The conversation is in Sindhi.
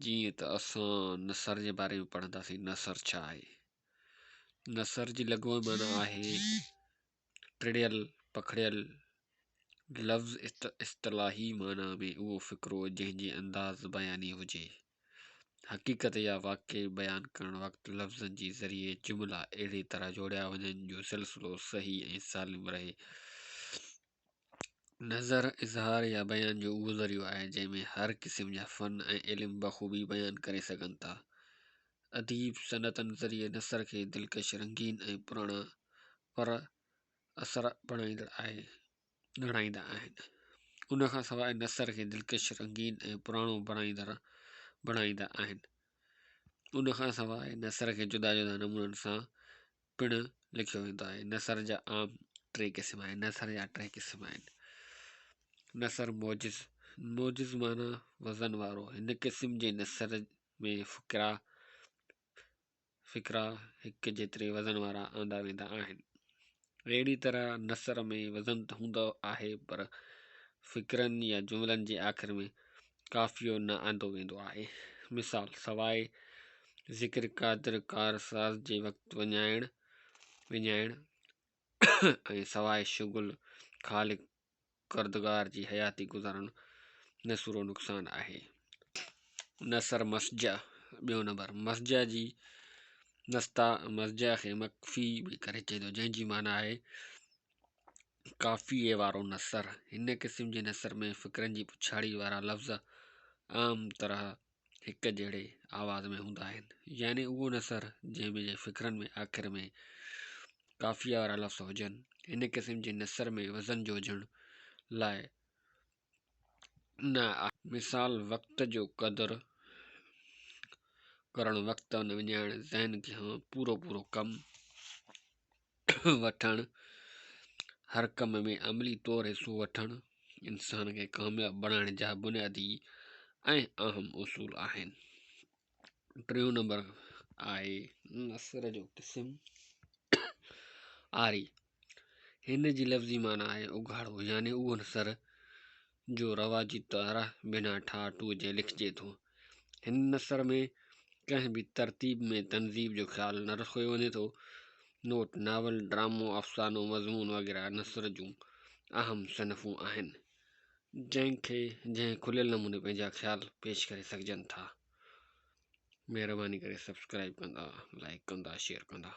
جيئن ته اسان نثر جي باري ۾ پڙهنداسين نثر ڇا آهي؟ نثر جي لغوي معنيٰ آهي ٽڙيل پکڙيل لفظ اصطلاحي معنيٰ ۾ اهو فقرو جنهن جي انداز بياني هجي. حقيقت يا واقعي بيان ڪرڻ وقت لفظن جي ذريعي جملا اهڙي طرح جوڙيا وڃن جو سلسلو صحيح ۽ سالم رهي. نظر، اظهار يا بيان جو اهو ذريعو آهي، جنهن ۾ هر قسم جا فن ۽ علم بخوبي بيان ڪري سگهن ٿا. اديب صنعتن ذريعي نثر کي دلڪش، رنگين ۽ پراڻا پر اثر بڻائيندڙ آهي بڻائيندا آهن. ان کان سواء نثر کي دلڪش، رنگين ۽ پراڻو بڻائيندڙ بڻائيندا آهن. ان کان سواء نثر کي جدا جدا نمونن سان پڻ لکيو ويندو آهي. نثر جا عام ٽي قسم آهن. نثر جا ٽي قسم آهن. نثر موجز، موجز معنيٰ وزن وارو. هن قسم جي نثر ۾ فقرا فقرا هڪ جيتري وزن وارا آندا ويندا آهن. اهڙي طرح نثر ۾ وزن ته هوندو آهي پر فقرن يا جملن جي آخر ۾ قافيو نه آندو ويندو آهي. مثال، سواء ذڪر قادر ڪار ساز جي وقت وڃائڻ وڃائڻ ۽ سواء شغل خالق ڪردگار جي حياتي گذارڻ نسورو نقصان آهي. نثر مسجع، ٻيو نمبر مسجع جي نستا مسجع کي مقفي به ڪري چئجي ٿو جنهن جي معنيٰ آهي قافيي وارو نثر، هن قسم جي نثر ۾ فقرن جي پڇاڙيء وارا لفظ عام طرح هڪ جهڙي آواز ۾ هوندا آهن، يعني اهو نثر جنهن ۾ جي فقرن ۾ آخر ۾ قافيه وارا لفظ هجن. هن قسم جي نثر ۾ وزن جو هجڻ لاء نه آهي. مثال، وقت جو قدر ڪرڻ، وقت نه وڃائڻ، ذهن کان پورو پورو ڪم وٺڻ، هر ڪم ۾ عملي طور حصو وٺڻ انسان کي ڪامياب بڻائڻ جا بنيادي ۽ اهم اصول آهن. ٽيون نمبر آهي نثر جو قسم آري. هن جي لفظي معنيٰ آهي اگهاڙو يعني اهو نثر جو رواجي طرح بنا ٺاهه ٽوهه جي لکجي ٿو. هن نثر ۾ ڪنهن به ترتيب ۾ تنظيم جو خيال نه رکيو وڃي ٿو. نوٽ، ناول، ڊرامو، افسانو، مضمون وغيره نثر جون اهم صنفون آهن، جنهن کي جنهن کليل نموني پنهنجا خيال پيش ڪري سگهجن ٿا. مهرباني ڪري سبسڪرائب ڪندا، لائيڪ ڪندا، شيئر ڪندا.